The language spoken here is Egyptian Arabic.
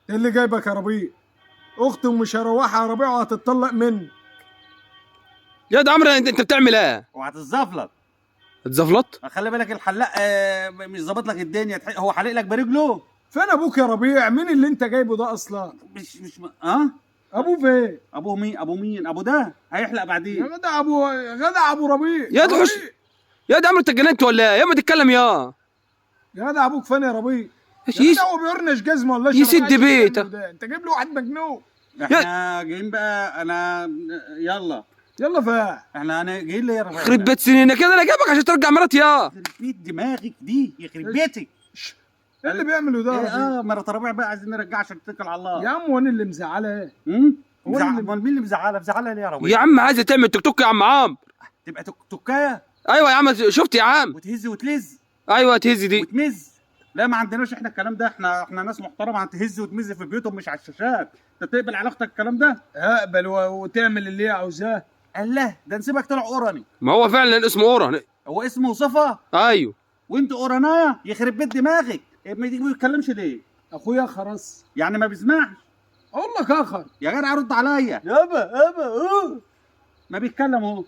ايه اللي جايبك يا ربيع؟ اختي ومش هروحها يا ربيع وهتتطلق مني. يا ده عمرو، انت بتعمل ايه؟ وهتتزفلط. اتزفلط؟ خلي بالك الحلاق مش ظابط لك الدنيا. هو حالق لك برجله. فين ابوك يا ربيع؟ مين اللي انت جايبه ده اصلا؟ مش مش اه ابوه فين؟ ابوه مين؟ ابو مين؟ ابو ده هيحلق يا بعدين. جدع ابو جدع ابو ربيع. يا ده حش. ربيع. يا ده عمرو، انت اتجننت ولا ايه؟ يا ما تتكلم يا يا جدع ابوك فين يا ربيع؟ ايش يا جدع هو بيرنش جزمه ولا يسد شراب؟ بيته. ده انت جايب له واحد مجنون. احنا جايين بقى، انا يلا يلا فا احنا انا جايين ليه يا ربيع؟ يخرب بيت سنينك كده، انا جايبك عشان ترجع مراتي يا يخرب بيت دماغك دي، يخرب بيتك. ايه اللي بيعمله ده يا إيه، ربيع؟ اه مرات ربيع بقى عايزين نرجعها عشان تتكل على الله. يا عم وانا اللي مزعلها ايه؟ هو امال مين اللي مزعلها؟ مزعلها ليه يا ربيع؟ يا عم عايزه تعمل توك توك يا عم عمرو. تبقى تكايه ايوه يا عم، شفت يا عم؟ وتهز وتلز ايوه تهز دي وتمز. لا ما عندناش احنا الكلام ده، احنا ناس محترمه، هتهز وتمز في بيوتهم مش على الشاشات. انت تقبل على اختك الكلام ده؟ اقبل وتعمل اللي هي عاوزاه. الله، ده نسيبك طلع اوراني. ما هو فعلا اسمه اورا. هو اسمه صفا. ايوه. وانت اورانايا، يخرب بيت دماغك. إيه، ما بيتكلمش ليه؟ اخويا خرس. يعني ما بيسمعش؟ اقول لك اخر. يا جدع رد عليا. يابا يابا. ما بيتكلم اهو.